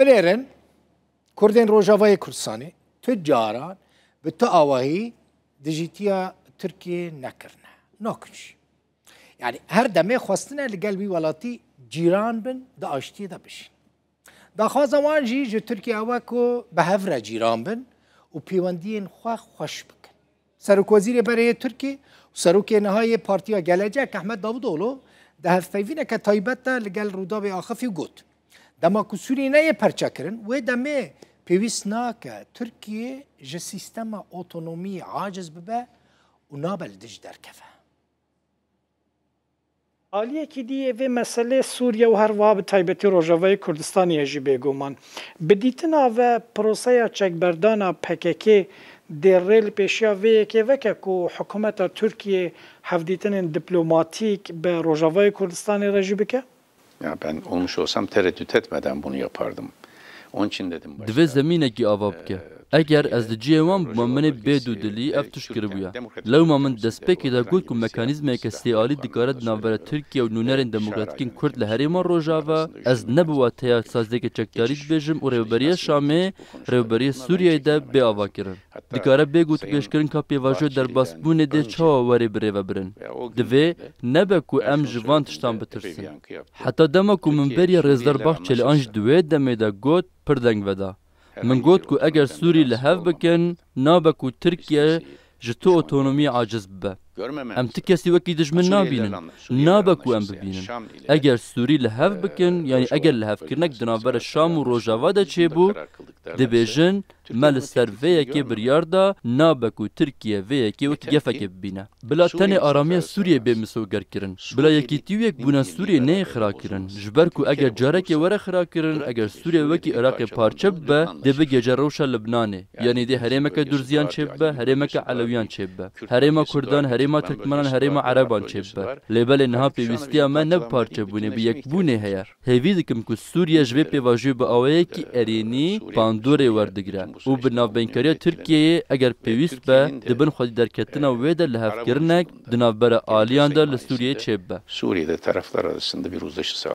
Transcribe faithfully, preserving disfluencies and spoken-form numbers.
Binêrin, Kurdên Rojavayê Kurdistanê tu caran bi tu awahî dijîtiya Tirkiyê nekirine. Nakin jî. Yani her demê xwestine li gel wî welatî cîran bin, di aştiyê de bijîn. Daxwaza wan jî ji Tirkiye ew e ku bi hev re cîran bin û pêwendiyên xwe xweş bikin. Serokwezîrê berê yê Tirkî û serokê niha yê Partiya Gelecek Ehmed Davutoğlu di hevpeyvîneke taybet de li gel Rûdawê axifî û got, dema ku Sûrî neyê perçekirin, wê demê pêwîst nake Tirkiye ji sîstema otonomiyê aciz bibe û nabe li dij derkeve. Aliyekî dî yê vê meselê Sûriye û her wiha bi taybetî Rojavayê Kurdistanê ye jî bêguman. Bi dîtina ve proseya çekberdana P K K dê rê li pêşiya vê yekê veke ku hikûmeta Tirkiyê hevdîtinên diplomatîk bi Rojavayê Kurdistanê re jî bike? Ya ben olmuş olsam tereddüt etmeden bunu yapardım. Onun için dedim Divê zemînekî ava bike. Eger ez di cihê wan bûma, min ê bê dûdilî ev tişt kiribûya. Lewma min di destpêkê de got ku mekanîzmeke sêalî dikare di navbera Tirkiye û nûnerên demokratîkên Kurd li Herêma Rojava, ez ne bi wateya saziyeke çekdarî dibêjim û rêveberiya Şamê, rêveberiya Sûriyeyê de bê avakirin. Dikare bê gotûbêjkirin ka pêvajoya derbasbûnê dê çawa werê birêvebirin. Divê nebe ku em ji van tiştan bitirsin. Heta dema ku min beriya Rêzdar Baxçelî an jî di wê demê de got, pir deng veda. Min got ku eger Sûrî li hev bikin, nabe ku Tirkiye ji tu otonomiyê aciz bibe. Em ti kesî wekî dijmin nabînin. Nabe ku em bibînin. Eger Sûrî li hev bikin, yanî eger lihevkirinek di navbera Şam û Rojava de çêbû, dibêjin, me li ser vê yekê biryar da, nabe ku Tirkiye vê yekê wekî gefekê bibîne. Bila tenê aramiya Sûriyê bê misogerkirin. Bila yekîtî û yekbûna Sûriyê neyê xirakirin. Ji ber ku eger carekê were xirakirin, eger Sûriye wekî Iraqê parçe bibe, dê bigihêje rewşa Libnanê. Yanî dê herêmeke Durziyan çêbibe, herêmeke Elewiyan çêbibe. Herêma Kurdan, herêma Tirkmenan, herêma Ereban çêbibe. Lê belê niha pêwîstiya me ne bi parçebûnê, bi yekbûnê heye. Hêvî dikim ku Sûriye ji vê pêvajoyê bi awayekî erênî bandorê werdigire û bi navbeynkariya Tirkiyeyê eger pêwîst be, di bin xwedî derketina wê de lihevkirinek di navbera aliyan de li Sûriyeyê çêbibe. Suriye'de taraflar arasında bir uzlaşı sağ